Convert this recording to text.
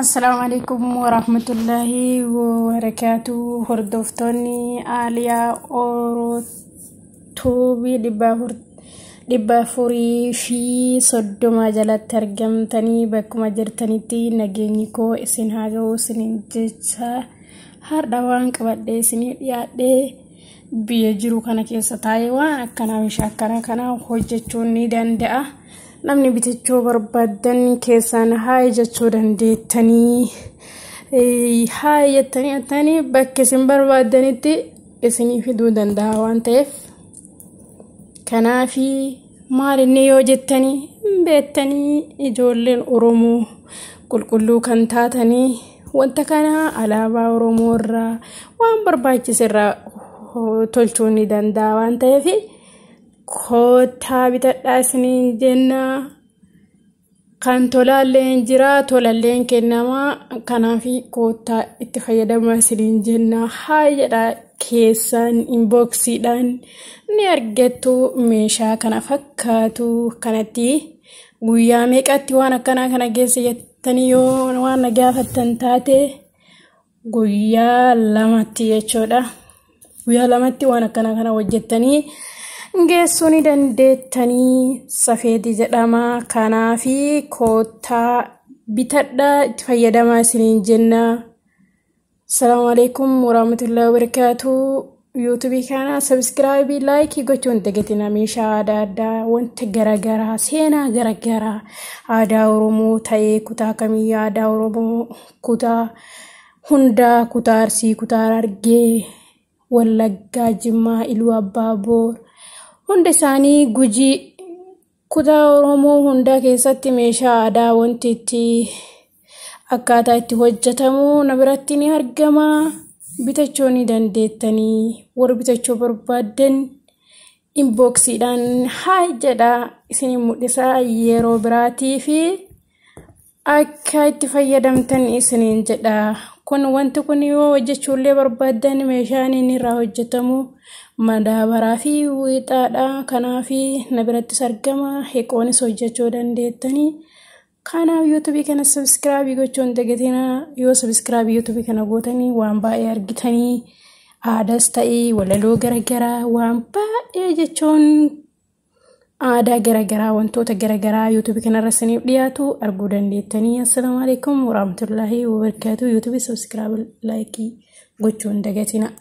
Assalaamu alaikum warahmatullaahi wabarakaatu. Hordoftoonni Aaliyaa Orootuubii 430 jalatti argamtanii bakkuma jirtanitti nageenyi koo isin haa ga'u isiniin jecha, har'a waan qabadhee isinii dhiyaadhee biyya jiru kana keessa taa'ee waan akkanaa meeshaa akkanaa kana hojjechuun ni danda'a. Namni bitachuu barbaadan keessaan haa jechuu dandeettanii, haa jettanii jettanii bakka isin barbaadanitti isinii fiduu danda'a waan ta'eef. Kanaafi maal inni yoo jettanii beektanii, ijoolleen Oromoo qulqulluu kan taatanii wanta kana alaabaa Oromoo irraa waan barbaachise irraa tolchuu ni danda'a waan ta'eef, koottaa bitadhaa isiniin jenna. Kan tolaallee hin jira, tolallee hin kennama. Kanaaf koottaa itti fayyadamaa isiniin jenna. Haa jedha, keessaan inboxiidhaan ni argattu meeshaa kana fakkaatu kanatti. Guyyaa meeqatti waan akkanaa kana geesse jettanii yoo waan na gaafattan taate, guyyaa 2tti jechuudha. Guyyaa 2tti waan akkanaa kana hojjettanii geessuu ni dandeettanii. Safeetii jedhama. Kanaafi koottaa bitadhaa, itti fayyadamaa isiniin jenna. Assalaamu alaikum warahmatullahi wabarakatuh. YouTubeii kana subscribe, like gochuun dagatina. Meeshaa aadaa addaa, wanta garaagaraa, seenaa garaagaraa, aadaa Oromoo ta'ee kutaa kamiyyuu, aadaa Oromoo kutaa hundaa, kutaa Arsii, kutaa Harargee, Wallaggaa, Jimmaa, Iluu Abbaa Boor, hunda isaanii, Gujii, kutaa Oromoo hundaa keessatti meeshaa aadaa wanti itti akkaataa itti hojjetamu na biratti ni argama. Bitachuu ni dandeettanii. Warri bitachuu barbaaddan inboxiidhaan haa jedha, isin mul'isa yeroo biraatii fi akka itti fayyadamtan isiniin jedha. Kun wanti kun yoo hojjechuullee barbaaddan, meeshaan inni irraa hojjetamu madaabaraa fi wiixaadha. Kanaaf na birattis argama. Heqoonis hojjechuu dandeettanii. Kanaaf YouTubeii kana subscribe gochuun dagatina. Yoo subscribe YouTubeii kana gootanii waan baay'ee argitanii, aadaas ta'ee walaloo garaagaraa, waan baay'ee jechuun aadaa garaagaraa, wantoota garaagaraa YouTubeii kanarra isiniif dhiyaatu arguu dandeettanii. Assalaamu alaikum warahmatullaahi wabarakaatu. YouTubeii subscribe, like gochuun dagatina.